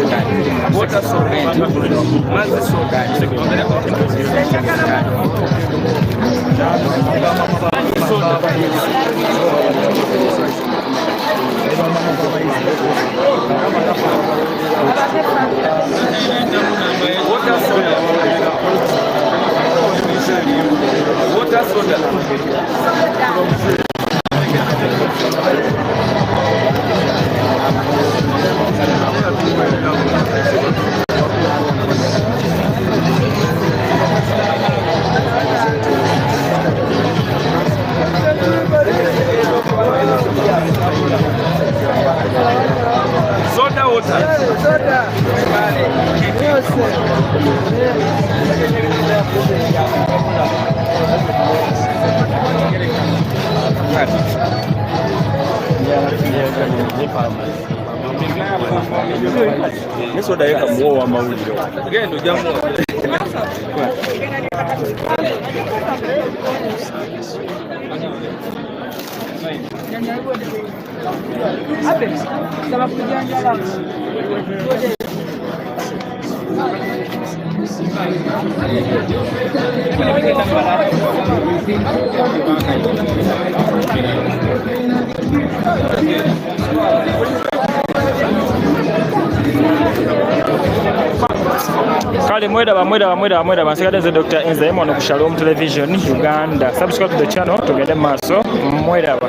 Water soda. Mazzi soda. Water soda. Water soda. Soda water. Soda. Ne soda ye kamuwa ow'amawulire. Genda ojja muwa. Kale mweraba, mweraba, mweraba, mweraba. Nsigadde nze Dr. Enza wano ku Shalom Television Uganda. Subscribe to the channel, tugende mu maaso. Mweraba.